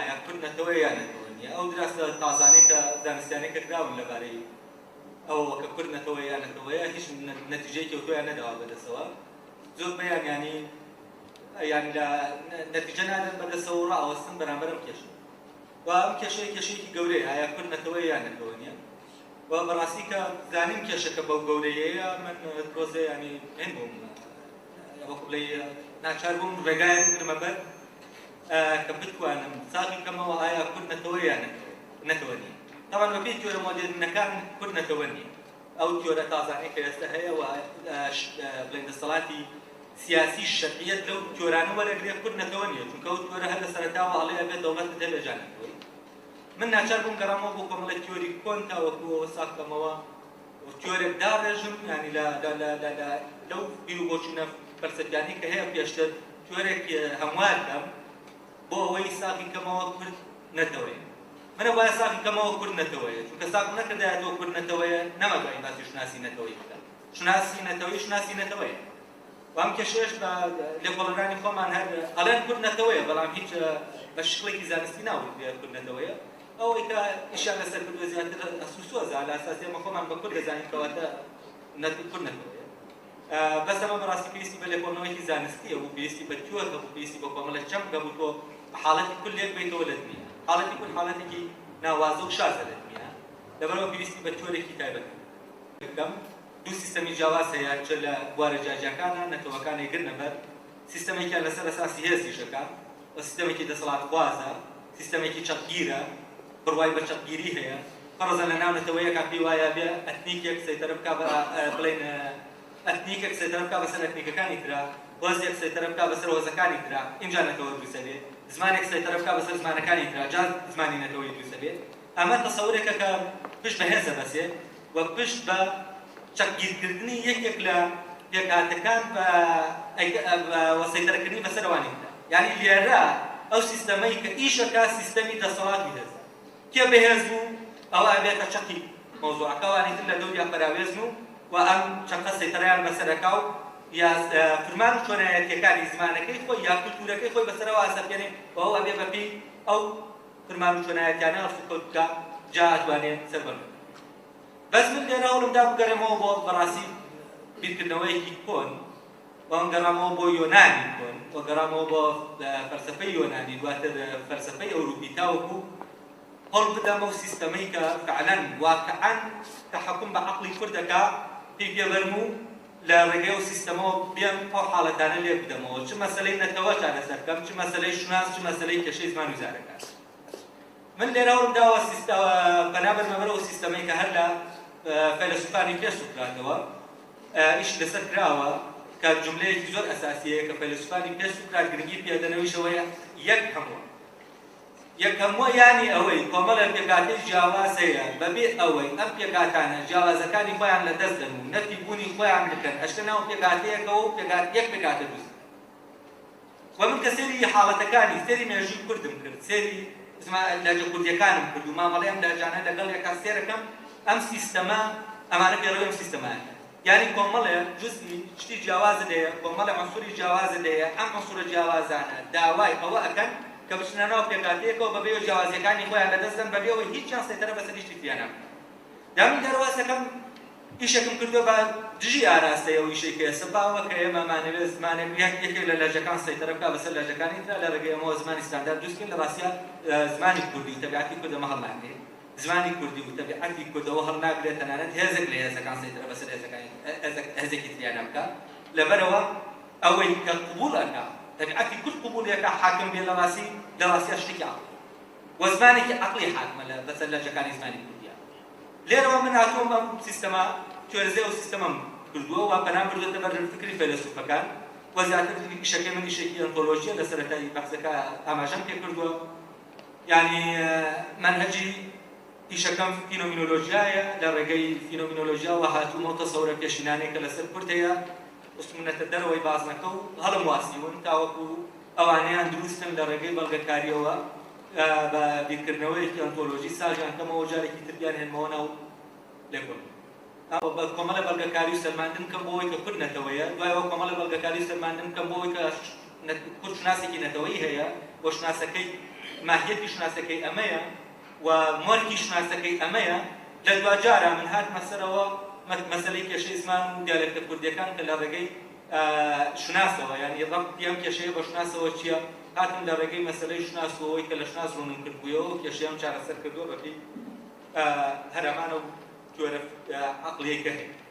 ئایا کورد نەتەوەیە یا نەتەوە نییە؟ ئەو دراسە تازانەی کە زانستیانەی کە کراون لەبارەی ئەوەوە کە کورد نەتەوەیە یا نەتەوەیە هیچ نەتیجەیەکی ئەوتۆیان نەداوە بەدەستەوە. زۆربەیان یانی یانی لە نەتیجە نادەن بەدەستەوە و ڕائەوەستن بەرامبەر ئەم کێشە. و ئەم کێشەیە کێشەیەکی گەورەیە، ئایا کورد نەتەوەیە یا نەتەوە نییە؟ و بەڕاستی کە زانیم کێشەکە بەو گەورەیەیە من تۆزێ یانی هێن بووم، وەکو بڵێی ناچار بووم ڕێگایەک بگرمە بەر کە بتوانم ساغی کەمەوە ئایا کورد نەتەوەیە یا نەتەوە نییە. تەبعەن بەپێی تیۆرە مۆدێرنەکان کورد نەتەوە نییە. ئەو تیۆرە تازانەی کە ئێستا هەیە و بڵێن دەسەڵاتی سیاسی شەرعیەت لەو تیۆرانە وەرەگرێ کورد نەتەوە نییە، چونکە ئەو تیۆرە هەر لە سەرەتاوە ئەڵێ ئەبێت دەوڵەتت هەبێ جا نەتەوەی. من ناچار بووم گەڕامەوە بۆ کۆمەڵێک تیۆری کۆن تاوەکو ئەوە ساغ کەمەوە و تیۆرێک داڕێژم، یانی لە لە لە لە لە لەو بیروبۆچوونە فەلسەفیانەی کە هەیە پێشتر تیۆرێک هەموار کەم بۆ ئەوەی ساغی کەمەوە کورد نەتەوەیە. من ئەبوایە ساغی کەمەوە کورد نەتەوەیە، چونکە ساغم نەکردایەتەوە کورد نەتەوەیە نەمەتوانی باسی شوناسی نەتەوەیی بکەم. شوناسی نەتەوەیی شوناسی نەتەوەیە. و ئەم کێشەیەش بە لێکۆڵەرانی خۆمان هەر ئەڵێن کورد نەتەوەیە، بەڵام هیچ بە شکڵێکی زانستی ناوترێ کورد نەتەوەیە. ئەوەی کە ئیشیان لەسەر کردووە زیاتر ئەسوسۆزە، لە ئەساسی ئێمە خۆمان بە کورد دەزانین کەواتە کورد نەتەوەیە. بەس ئەمە بەڕاستی پێویستی بە لێکۆڵنەوەیەکی زانستی هەبوو، پێویستی بە تیۆر هەبوو، پێویستی بە کۆمەڵێک چەمک هەبوو تۆ بە حاڵەتی کورد لێک بەیتەوە لە دنیا. حاڵەتی کورد حاڵەتێکی ناوازە و شازە لە دنیا، لەبەرئەوە پێویستی بە تیۆرێکی تایبەت هەبوو. بکەم. دوو سیستەمی جیاواز هەیە چ لە بوارە جیاجیاکانە نەتەوەکان ئەیگرنە بەر، سیستەمێکیان لەسەر ئەساسی هێز ئیشەکا و سیستەمێکی دەسەڵاتخوازە، سیستەمێکی چەقگیرە، بڕوای بە چەقگیری هەیە، فەڕزەن لە ناو نەتەوەیەکا پێی وایە بێ ئەتنیکێک سەیتەرە بکا بە بڵێین ئەتنیکێک سەیتەرە بکا بەسەر ئەتنیکەکانی ترا، هۆزێک سەیتەرە بکا بەسەر هۆزەکانی ترا ئینجا نەتەوە دروست ئەبێ، زمانێک سەیتەرە بکا بەسەر زمانەکانی ترا جا زمانی نەتەوەیی دروست ئەبێ. ئەمە تەسەورێکە کە پشت بە هێز دەبەسێ و پشت بە چەقگیرکردنی یەکێک لە پێکهاتەکان و سەیتەرەکردنی بەسەر ئەوانی ترە. یانی لێرە ئەو سیستەمەی کە ئیش ئەکا سیستەمی دەسەڵات و هێزە. کێ بەهێز بوو ئەوە ئەبێتە چەقی مەوزوعەکە، ئەوانی تر لە دەوریا پەراوێزن و و ئەم چەقە سەیتەرەیان بەسەر ئەکا و یا فرمان و چۆنایەتییەکانی زمانەکەی خۆی یا کولتوورەکەی خۆی بەسەرەوە ئەسەپێنێ و ئەو ئەبێ بەپێی ئەو فرمان و چۆنایەتیانە هەڵسوکەوت بکا جا ئەتوانێ سەروەر بێت. بەس من لێرە هەوڵم دا بگەڕێمەوە بۆ بەڕاستی بیرکردنەوەیەکی کۆن و گەڕامەوە بۆ یۆنانی کۆن و گەڕامەوە بۆ فەلسەفەی یۆنانی دواتر فەلسەفەی ئەوروپی تاوەکو هەوڵ بدەم ئەو سیستەمەی کە فعلەن واقعەن تەحەکوم بە عەقڵی کورد دەکا پێی پێبەرم و لە ڕێگەی ئەو سیستەمەوە بێم ئەو حاڵەتانە لێک بدەمەوە، چ مەسەلەی نەتەوە چارەسەر بکەم، چ مەسەلەی شوناس، چ مەسەلەی کێشەی زمان و زارەکان. من لێرە هەوڵم داوە پەنا بەرمە بەر ئەو سیستەمەی کە هەر لە فەیلەسوفانی پێش سوکراتەوە ئیش لەسەر کراوە، کە جوملەیەکی زۆر ئەساسییە کە فەیلەسوفانی پێش سوکرات گرنگی پێدەن، ئەویش ئەوەیە یەک هەمووە. یەکەموە یانی ئەوەی کۆمەڵێ پێکهاتەی جیاواز هەیە بەبێ ئەوەی ئەم پێکهاتانە جیاوازەکانی خۆیان لە دەست دەن و نەفی بوونی خۆیان بکەن ئەچنە ناو پێکهاتەیەکەوە و پێکهات یەک پێکهاتە دروست دەکەن و من کە سەیری حاڵەتەکانی سەیری مێژووی کوردم کرد سەیری زما لەهجە کوردیەکانم کرد و مامەڵەی ئەم لەهجانە لەگەڵ یەکا سێرەکەم ئەم سیستەمە ئەمانە پەیڕەوی ئەم سیستەمە ئەکەن. یانی کۆمەڵێ جوزئی شتی جیاوازت هەیە، کۆمەڵێ عونسوری جیاوازت هەیە، ئەم عونسورە جیاوازانە داوای ئەوە ئەکەن کە بچنە ناو پێکهاتەیەکەوە بەبێ ئەوەی جیاوازییەکانی خۆیان لەدەست دەن، بەبێ ئەوەی هیچیان سەیتەرە بەسەر هیچ تریانا بکەن. جا من لێرە واز دەکەم ئیشێکم کردووە بە دژی ئاراستەی ئەو ئیشەی کە ئێستا باوە کە ئێمە ئەمانەوێت زمانێک یەک یەکێک لە لەهجەکان سەیتەرە بکا بەسەر لەهجەکانی ترا لە ڕێگەی ئەمەوە زمانی ستاندارد دروست بکەین، لە ڕاستیا زمانی کوردی و تەبیعەتی کورد ئەمە هەڵناگرێ. زمانی کوردی و تەبیعەتی کوردەوە هەڵناگرێت تەنانەت هێزێک لە هێزەکان سەیتەرە بەسەر هێزەکانی هێزێکی تریانا بکا لەبەرئەوە ئەوەی کە قبوڵ ئەکا تەبیعەتی کورد قبوڵی ئەکا حاکم بێ لە ڕاستی لە ڕاستیا شتێکی عەقڵی و زمانێکی عەقڵی حاکمە لە بەسەر لەهجەکانی زمانی کوردیا لێرەوە من هاتووم ئەم سیستەمە تیۆرزەی ئەو سیستەمەم کردووە و پەنام بردۆتە بەر فکری فەیلەسوفەکان و زیاتر ئیشەکەی من ئیشێکی ئەنتۆلۆژیە لە سەرەتای بەحسەکە ئاماژەم پێ کردووە. یانی مەنهەجی ئیشەکەم فینۆمینۆلۆژیایە، لە ڕێگەی فینۆمینۆلۆژیاوە هاتوومە و تەسەورە پێشینانەی کە لەسەر کورد هەیە خستوونەتە دەرەوەی بازنەکە و هەڵم واسیون تاوەکو ئەوانەیان دروستن لە ڕێگەی بەڵگەکارییەوە بە بیرکردنەوەیەکی ئەنتۆلۆژی ساغیان کەمەوە و جارێکی تر بیانهێنمەوە ناو لێکۆڵینەوە. بە کۆمەڵێ بەڵگەکاری و سەلماندن بکەم بۆ ئەوەی کە کورد نەتەوەیە، دوای ئەوە کۆمەڵێ بەڵگەکاری و سەلماندن بکەم بۆ ئەوەی کە کورد شوناسێکی نەتەوەیی هەیە و شوناسەکەی ماهیەتی شوناسەکەی ئەمەیە و مۆرکی شوناسەکەی ئەمەیە. لە دواجارا من هاتمە سەرەوە مەسەلەی کێشەی زمان و دیالێکتە کوردیەکان کە لە ڕێگەی شوناسەوە، یانی ڕەبتی ئەم کێشەیە بە شوناسەوە چییە، هاتم لە ڕێگەی مەسەلەی شوناس و ئەوەی کە لە شوناس ڕوونم کردبوویەوە ئەو کێشەیەم چارەسەر کردووە بەپێی هەرەمان ئەو تیۆرە عەقڵیەی کە هەیە.